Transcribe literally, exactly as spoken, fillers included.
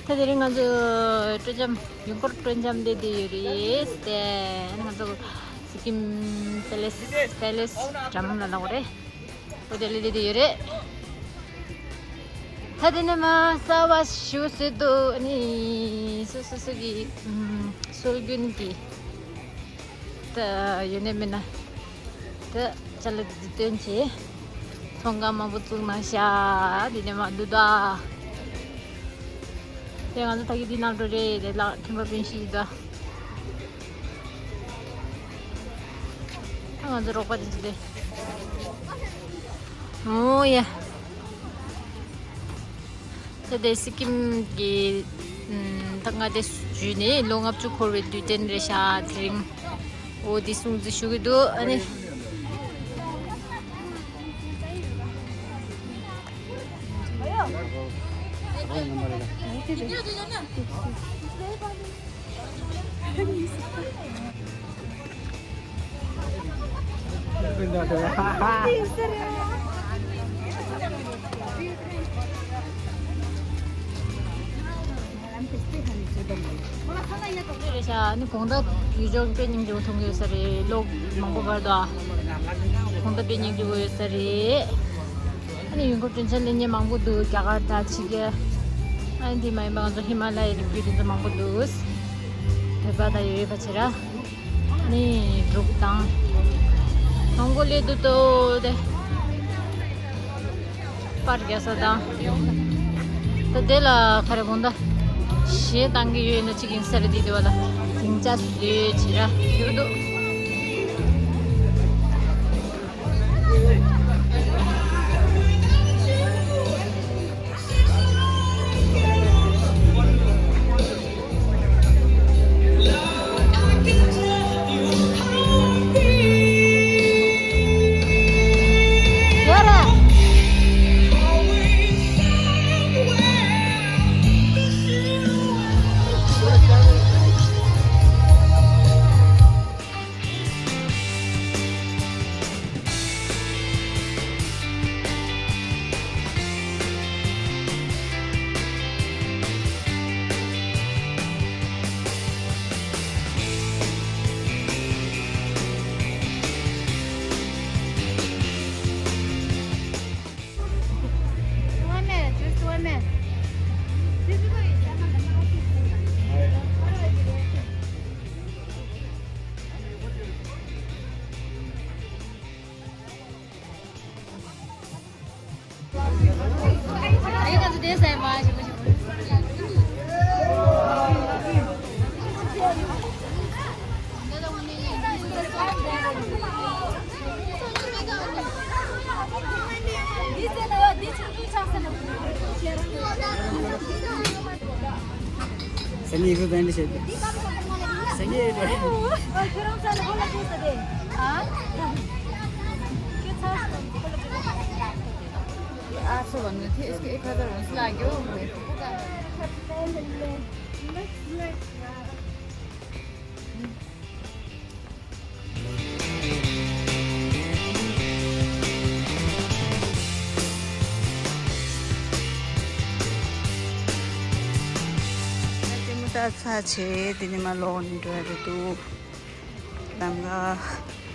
ད་དེ་རིང་ང་ཚོ་སྤྲོ་འཆམ་ཡུལ་སྐོར་སྤྲོ་འཆམ་དེ་དེ་ཡོད་རེད་དེ། ང་ཚོ་སི་ཀིམ་པེ་ལེ་སི་པེ་ལེ་སི་འགྲམ་ལ་ལོག་རེད། ཧོ་ཊེལ་ལ་དེ་ཡོད་རེད། ད་དེ་ནས་མ་གསར་པ་ཞུ་སྲིད་འདུག་ཨ་ནི་སོ་སོ་སོ་གི་ཨམ་སྲོལ་རྒྱུན་གྱི་ད་ཡོད་ནས་མིན་ན་ད་ཅ་ལག་འདི་སྟོན་བྱས། ཚོང་ཁང་མང་པོ་བཙུགས་ན་ཤག་དེ་ནས་མ་འདུག་ད། དེ་ང་ཚོ་ད་གི་འདི་ནང་འགྲོ་རེད། དེ་ལ་ཁྲིམས་པ་སྤུན་ཤི་ད། ང་ཚོ་རོགས་པ་དེ་ཚོ་དེ། ཨོ་ཡ། ད་དེ་སི་ཀིམ་གི་ཨམ་ད་མངའ་སྡེ་བརྒྱུད་ནས་ལོ་ལྔ་བཅུ་འཁོར་བའི་དུས་དྲན་རེད་ཤག་དེ་རིང་། ཨོ་དེ་སྲུང་བརྩི་ཞུ་གི་འདུག་ཨ་ནི། རེད་ཤག་ཨ་ནི་དགོང་དག་ཡུལ་ལྗོངས་དཔེ་སྙིང་རྗེ་པོ་མཐོང་གི་ཡོད་ས་རེད། གློག་མང་པོ་འབར་འདུག་དགོང་དག་དཔེ་སྙིང་རྗེ་པོ་ཡོད་ས་རེད། ཨ་ནི་ཡུལ་སྐོར་སྤྲོ་འཆམ་ལེན་མཁན་མང་པོ་འདུག་རྒྱ་གར་དང་ཕྱི་རྒྱལ། ཨ་ནི་དེ་མ་ཡིན་པ་ང་ཚོ་ཧི་མ་ལ་ཡའི་རི་རྒྱུད་དེ་ཚོ་མང་པོ་འདུག་བོད་པ་དང་ཡོད་པ་བྱས་ར། ནི་འབྲུག་དང་། མང་པོ་སླེབས་འདུག་ཏོ་དེ། པར་རྒྱག་ས་དང་། ད་དེ་ལ་ག་རེ་དགོངས་དག་གཞས་བཏང་གི་ཡོད་ན་གཅིག་ཡིན་ས་རེད། དེ་དེ་བ་ལ་སྡིངས་ཆ་བཟོས་བྱས་ར་ཡོད་འདུག One minute, just one minute. སེམས་ཉིད་ཀྱི་བདེན་འདི་བྱེད་པ། སེམས་ཉིད་ཀྱི། ཨ་སོ་བ་ནི་ཐེ་སྐད་ཁ་ད་རུང་སི་ལ་གྱོ་མེ། ལྟད་མོ་ལྟ་ཚར་བྱས་དེ་ནས་མར་ལོག་ནས་འགྲོ་ཡ་རེད་འདུག་ལམ་ཁ།